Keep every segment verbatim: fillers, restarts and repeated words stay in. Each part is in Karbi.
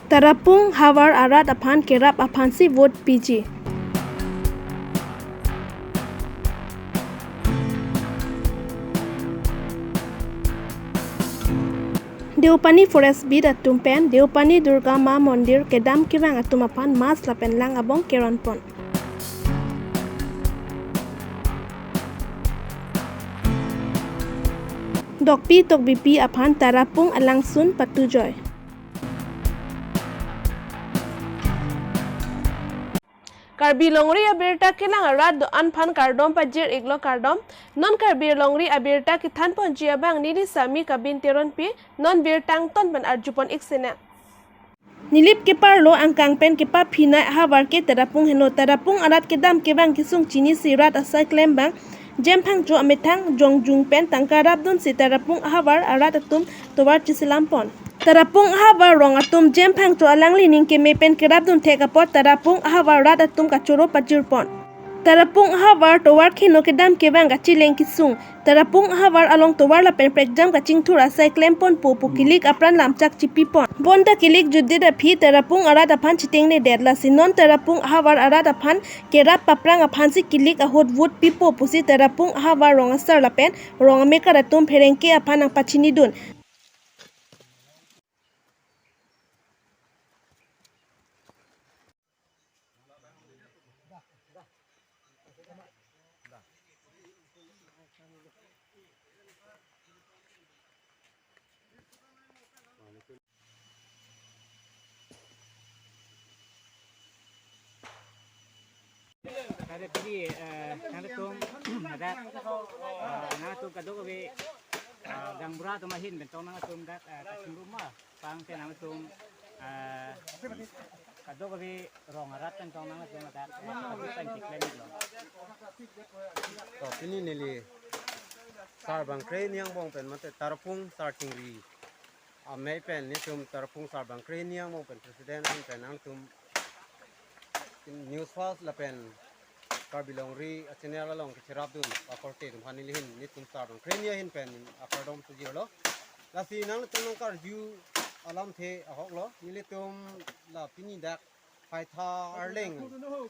Tarapung havar arat aphan kerap aphansi vote piji. Deopani Forest Beat atum pen Deopani Durga Ma Mondir kedam kevang atum aphan mask lapen lang abong keron pon. Dokpi tokbipi aphan Tarapung alangsun patujoi. Karbi Longri abirta kelang arat do-an aphan kardom pajir iklo, kardom. Non Karbi Longri abirta kethan ponji abang neli Sami Kabin Teronpi, non birta angton pen arjupon ik sena. Nilip keparlo angkang pen kepaphinai ahavar ke Tarapung henlo. Tarapung arat kedam kevang kesung chinisi rat asai klem abang Jem Phangcho amethang jongjung pen tangka rapdunsi Tarapung ahavar arat atum tovar chisilam pon. Tarapung ahavar rong atum Jem Phangcho alangli ning keme pen kerapdun thek apot Tarapung ahavar rat atum kachoro pajir pon. Tarapung ahavar tovar kheno kedam kevang kachileng kesung. Tarapung ahavar along tovar lapen prekjam kachingthur asai klem ponpo pu kilik apran lamchak chipi pon. Bonta kilik jutdet aphi Tarapung arat aphan chitengne det, lasi non Tarapung ahavar arat aphan kerap paprang aphansi kilik ahut vote pipo pusi Tarapung ahavar rong asar lapen rong amekar atum pherangke aphan nangpachinidun. Kare pagi, eh, nangtum, ada, eh, nangtum kadokave, eh, gaonbura atum ahin bentong nangtum dak, eh, kachingrum ma, pangte nangtum, eh, kadokave rong arat bentong nangtum dak, eh, kadokave pangchiklen lo. To, pini neli Sarbang Kre Niang Bong pen mate Tarapung Sar Chingri amei pen nelitum Tarapung Sarbang Kre Niang Bong pen president ahin pen nangtum News Fast lapen Karbi Longri a channel along kachirapdun akorte atum aphan neli hin nelitum Sarbang Kre Niang ahin pen akardom pajirlo. Lasi nangtum nangkarju alamthe ahok lo, nelitum la pini dak Haitha Arleng,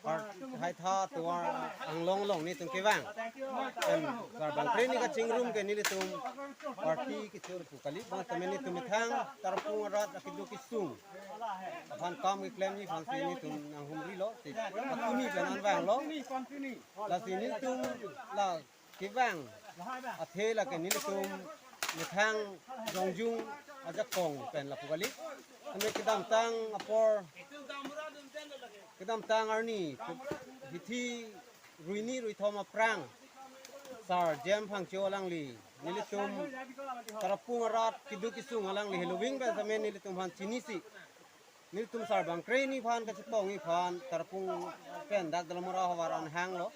Har-, Haitha tovar anglong along nelitum kevang. Pen Sarbang Kre Niang kachingrum ke nelitum party kechor pu kali, bang temen nelitum methang Tarapung arat akeduk kesung aphan kam keklemji aphansi nelitum nanghumrilo, si patumi pen an vanglo. Lasi nelitum la kevang athe lake nelitum methang jongjung ajakong pen lapu kali. Tame kedamtang apor, kedamtang arni hithi ruini ruithom aphrang Sar Jem Phangcho alangli nelitum Tarapung arat keduk kesung alangli heloving pen tame nelitum aphan chinisi nelitum Sarbang Kre Niang aphan kachetongji aphan Tarapung pen dak Dolamara ahavar an hanglo.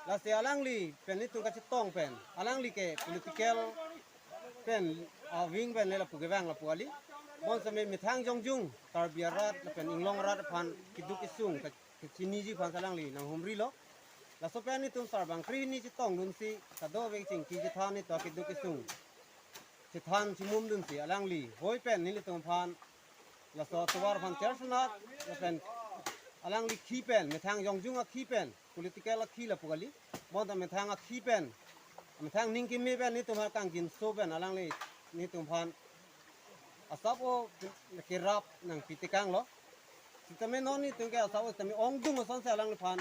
Lasi alangli pen nelitum kachetong pen alangli ke political pen awing pen le lapu kevang lapu kali. Bonsitame methang jongjung Karbi arat lapen inglong arat aphan keduk kesung ke-, kechiniji aphan alangli nanghumrilo. Laso pen nelitum Sarbang Kre Niang chetongdunsi kadokave chingki chethan nelitum keduk kesung chethan chimumdunsi alangli hoi pen nelitum aphan laso tovar aphan chersenat lapen alangli akhi pen methang jongjung akhi pen political akhi lapu kali. Bonta methang akhi pen methang ning keme pen nelitum aphan kangjinso pen alangli nelitum aphan asap o kerap nangpi tekanglo. Sitame non nelitum ke asap o sitame ongdung asonsi alangliphan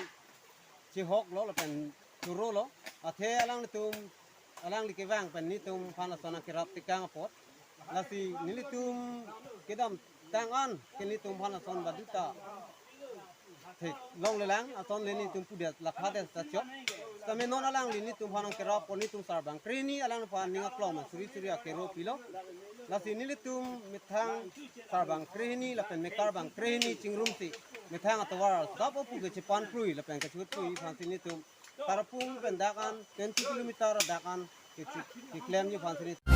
chihoklo lapen chorolo. Athe alanglitum, alangli kevang pen nelitum aphan ason nangkerap tekang apot. Lasi nelitum kedamtang an ke nelitum aphan ason baduta theklonglelang, ason le nelitum pudet lakha det sachok. Sitame non alangli nelitum aphan nangkerap apot nelitum Sarbang Kre Niang alangliphan ning aklong suri suri akero pilo. Lasi nelitum methang Sarbang Kre Niang lapen mekar Bang Kre Niang chingrumsi methang atovar asap o pu kechepanprui lapen kechutprui aphansi nelitum Tarapung pen dak an twenty kilometer dak an kechi-, keklemji aphansi nelitum.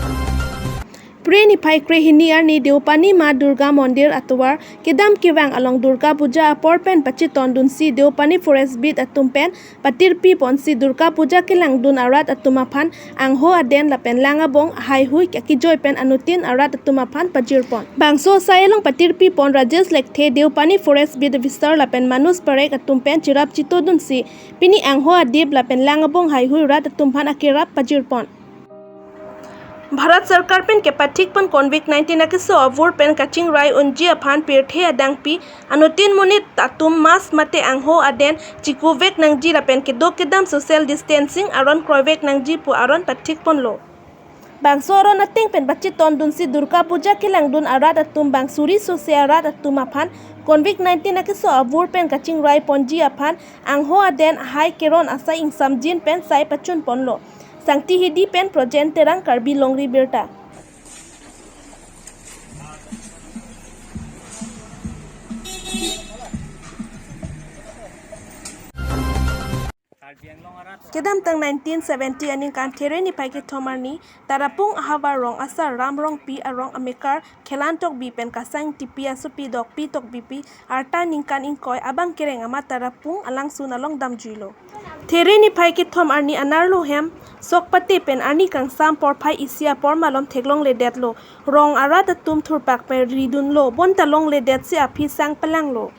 Phre niphai krehini arni Deopani Ma Durga Mondir atovar kedam kevang along Durga Puja apor pen pachetondunsi Deopani Forest Beat atum pen patirpi ponsi Durga Puja kelangdun arat atum aphan angho aden lapen lang abong haihui akejoi pen anuttin arat atum aphan pajirpon. Bangso asai along patirpi pon Rajesh Lekthe, Deopani Forest Beat Officer lapen Manoj Parekh atum pen cherap chetondunsi pini angho adip lapen lang abong haihui rat atum aphan akerap pajirpon. Bharat Sarkar pen kepathik pon Covid nineteen akeso avur pen kachingrai unji aphan pirthe adangpi anuttin monit atum mask mate angho aden chikuvek nangji lapen kedo kedam social distancing aron kroivek nangji pu aron pathik ponlo. Bangso aron ateng pen pachetondunsi Durga Puja kelangdun arat atum bang suri sose arat atum aphan Covid nineteen akeso avur pen kachingrai ponji aphan angho aden ahai keron asai ingsamjin pen sai pachun ponlo. Sangti Hidi pen Projen Terang, Karbi Longri Birta. Kedamtang nineteen seventy aningkan There niphai kethom arni Tarapung ahavar rong asar Ram Rongpi arong amekar Khelan Tokbi pen Kasang Tipi asopi Dokpi Tokbipi arta ningkan ingkoi abang kereng amat Tarapung alangsun along damjuilo. There niphai kethom arni anerlo hem sok pate pen arni kangsam porphai isi apor malom theklongledetlo. Rong arat atum thurpak pen ridunlo, bonta longledetsi aphi sang palanglo.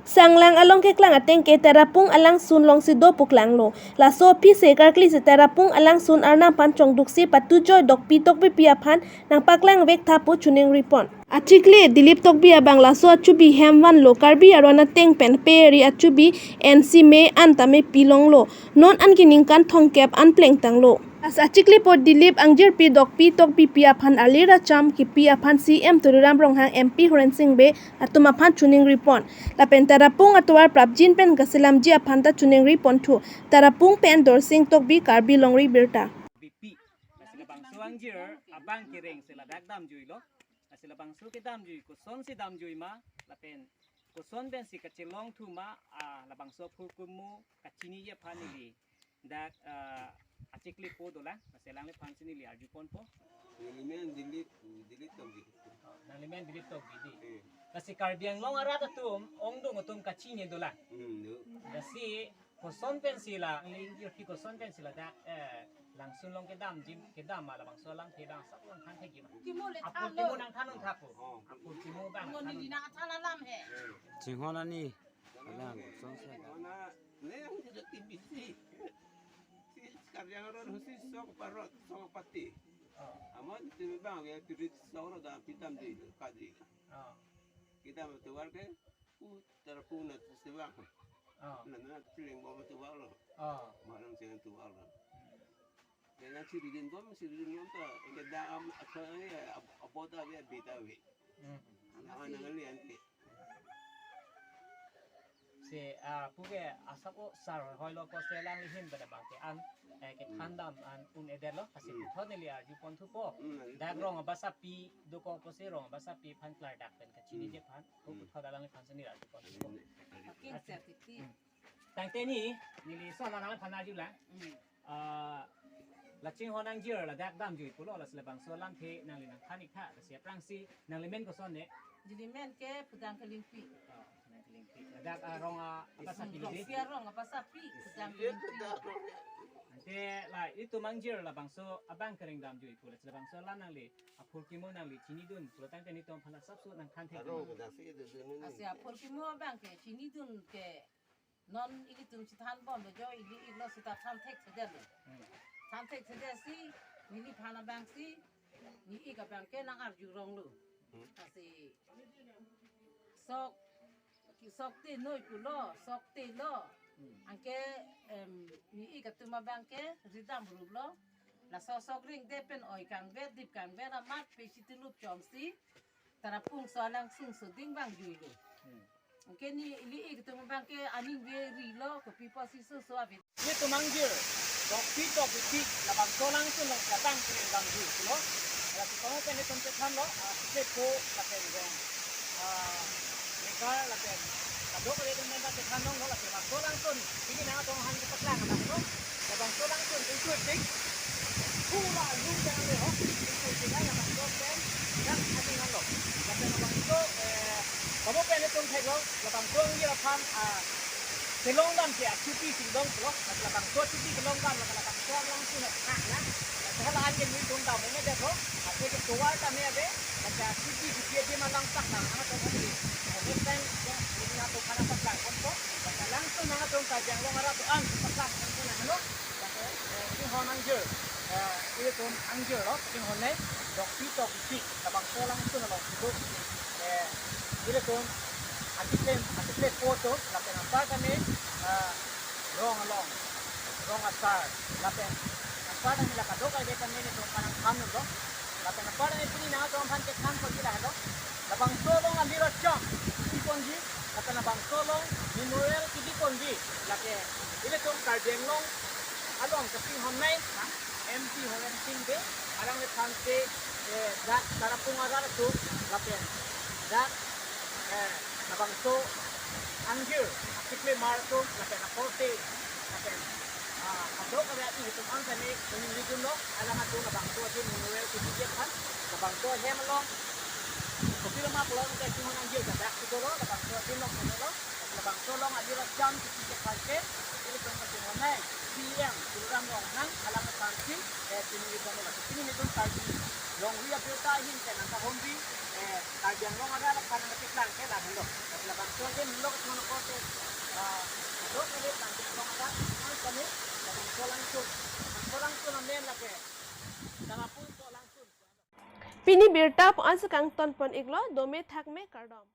Sanglang along keklang ateng ke Tarapung alangsun alongsi do pu klanglo. Laso aphi se karklisi Tarapung alangsun arnam aphan chongduksi patujoi Dokpi Tokbipi aphan nangpaklangvek tha pu chiningripon. Achikli Dilip Tokbi abang laso achubi hem vanlo. Karbi aron ateng pen peri achubi N C me an tame pilonglo. Non an ke ningkan thomkep an plengtanglo. Lasi achiklipo Dilip angjirpi Dokpi Tokbipi aphan alir acham kipi aphan C M Tuliram Ronghang, M P Horen Sing Bey atum aphan chiningripon. Lapen Tarapung atovar prapjin pen kaselamji aphan ta chiningripon thu. Tarapung pen Dorsing Tokbi, Karbi Longri Birta. Bipi. Lasi labangso angjir abang kereng si ladak damjuilo. Lasi labangso kedamjui kosonsi damjui ma, lapen koson pensi kachelong thu ma, ah, labangso aphurkimo kachiniji aphan neli dak, ah, achiklipo dolang, lasi alangliphan si neli arjuponpo. Neli men Dilip, Dilip Tokbi. Oh, nanglimen Dilip Tokbi di. Hmm. Lasi Karbi Anglong arat atum, ongdung atum kachini dolang. Hmm, do. Lasi koson pensi la, angjirpi koson pensi ladak, eh, langsun along kedamji, kedam ma labangso alamthe abang asap nangthan thekji ma. Kimo le apor than kimo lo. Nangthan un tha ko. Oh. Apor kimo abang mo nangthan neli un. Nangthan alam he. Chinghon ani. Alang, song se. Mana, ne yang tidak T B C. Si sekarang orang khusus sok parot, sok pati. Oh. Amat itu memang ya turit sok orang dah pitam di kaji. Oh. Kita bertuar ke, uh, Tarapung na tuar. Oh. Na, na, piring bawa tuar lo. Oh. Malang saya tuar lo. Dengan siridin bom, siridin bom ta, kedam, apa ni, ab-, abota be, beta be. Hmm. Anak-anak kalian ke. Si, ah, puke asap o sar hoilo ko selang lihin pada bangke an, eh, kethandam an un-edetlo, kasi Hmm. puthot neli arjupon thupo. Hmm, Dak rong abasapi, doko ko si rong abasapi aphan klardak pen kachiniji aphan, ko Hmm. puthot alangliphan si neli arjupon thupo. Akin Ati- sertiti. Hmm. Tangte ni, neli son alangliphan arjulang. Hmm. Ah, la chinghon angjir ladak damjui pulo, lasi labangso alamthe nangli nangthan ik tha, lasi aphrangsi nanglimen koson ne? Nelimen ke Pudang Kelingpi. Oh, Pudang Kelingpi. Ladak, ah, rong, ah, abasapi Rong lidi? Sia rong abasapi, Pudang Kelingpi. Ante la itum angjir labangso abang kereng damjui pu, lasi labangso alam nangli aphurkimo nangli chinidun pulo tangte netum aphan asapso nangthan thek. Aro, dasi itu dun ini. Lasi aphurkimo abang ke chinidun ke non ilitum chethanbomlo jo ili iklo seta than thekthedetlo. Hmm. Than thekthedetsi neliphan abangsi ne-ik abang ke nang arjuronglo. Hmm. Lasi sok, sok te noi pulo, sok telo. Hmm. Anke, em, ne-ik atum abang ke ridam ruplo. Laso sok ringdet pen oi kangvet, dip kangvet amat pe chitilup chomsi Tarapung so alangsun so ding abang juilo. Hmm. Anke ne ili-ik atum abang ke aning verilo, kopi pusi so so ave. Netum angjir, Dokpi Tokbipi, labangso alangsun along si abang kereng damjui pulo. Lasi kong pen netum chethanlo, ah, Sepo, lapen rong, ah, Mekar, lapen kadokave atum pen ta chethan longlo, lasi labangso alangsun, pini nangtum aphan kepaklang abang lo, labangso alangsun, ingkut tik. Pura room pen le ho. Itu sila labangso pen dak aning nanglo. Lapen labangso, eh, kamu pen itu thek lo, labangso angjir aphan, ah, kelongdam ke achuti singdong lo. Labangso achuti kelongdam, labangso along si na, na. Laso hala an ke nelitum ta mo me det ho. Ate ke tovar ta me ave. Laso achuti ke dia dia malang sak na, na to ko. Next time, ya, ini na to kana sak lang ko. Laso alangsun nangtum Karbi Anglong arat do-an sak lang ko na, no? Laso, eh, chinghon angjir, eh, ilitum angjir lo, chinghon ne, Dokpi Tokbi, labangso alangsun along kedo, eh, ilitum achiklem, achiklepo atum, lapen anparta ne, eh, rong along, rong asar, lapen anparta ne la kadokave ta ne ilitum panang than lo, lapen anparta ne pini nangtum aphan kethan ponji lahelo, labangso along alir acham kepi ponji, lapen labangso along memorial kebi ponji, lake ilitum Karbi Anglong along kachinghon nei, ha, M P Horen Sing Bey, alangliphan ke, eh, dak Tarapung arat atum, lapen dak, eh, labangso angjir, achiklemar atum, lapen akorte, lapen, ah, kadokave ilitum an ta ne, kuning ridun lo, alanglitum labangso adim memorial kebi aphan, labangso ahem along, kopi loma pulo kachinghon angjir ta dak si dolo, labangso adim along si dolo. Labangso along alir acham kepi aphan ke, ilitum kachinghon nei, C E M Tuliram Ronghang, alangliphan si, eh, pini ridun lo. Pini nelitum Karbi longri abirta ahin ke nangkahumri, eh, Karbi Anglong arat aphan nangkeplang ke lahenlo. Labangso ke nilo kachinghon akorte, ah, dok ele Karbi Anglong arat, ang kami, labangso alangsun, labangso alangsun amen lake, Tarapung ko alangsun. Pini birta pu ansi kangton pon iklo, dome thakme kardom.